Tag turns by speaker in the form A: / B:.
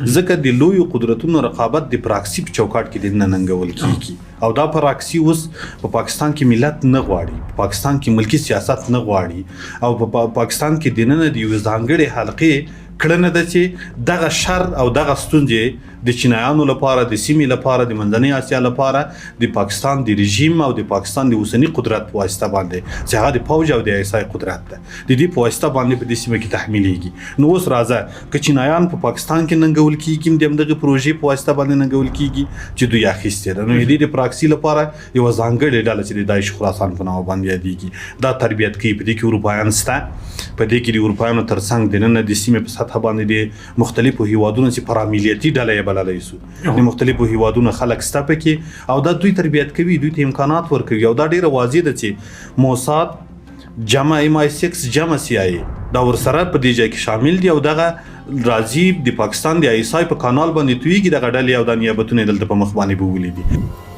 A: ځکه د لویو قدرتونو رقابت د پراکسي په چوکاټ کې دننه ننګول کیږي او دا پراکسي اوس په پاکستان کې ملت نه غواړي، په پاکستان کې ملکي سیاست نه غواړي او په پاکستان کې دننه د یوې ځانګړې حلقې کړنه ده چې دغه شر او دغه ستونزې د چینایانو لپاره، د سیمې لپاره، د منځنۍ اسیا لپاره د پاکستان د رژیم او د پاکستان د اوسني قدرت په واسطه باندې چې هغه د پوج او د آی اس آی قدرت ده، د دې په واسطه باندې په دې سیمه کې تحمیلیږي. نو اوس راځه که چینایان په پاکستان کې ننګول کیږي، د همدغې پروژې په واسطه باندې ننګول کیږي چې دوی اخیستې ده. نو د دې د پراکسي لپاره یوه ځانګړې ډله چې د داعش خراسان په نامه باندې یادیږي دا تربیت کوي. په دې کې اروپایان سته، په دې کې د اروپایانو ترڅنګ دننه د سیمې په سطح باندې د مختلفو هیوادونو چې پرامیلیتي ډله یې بللی سو، د مختلفو هیوادونو خلک سته پکې او دا دوی تربیت کوي، دوی ته امکانات ورکوي. او دا ډیره واضح ده چې موساد جمع ایم آی 6 جمع سی آی دا ورسره په دې ځای کې شامل دي او دغه راځي د پاکستان د آی اس آی په کانال باندې تویږي دغه ډلې او دا نیابتونه دلته په مخ باندې بوولي دي.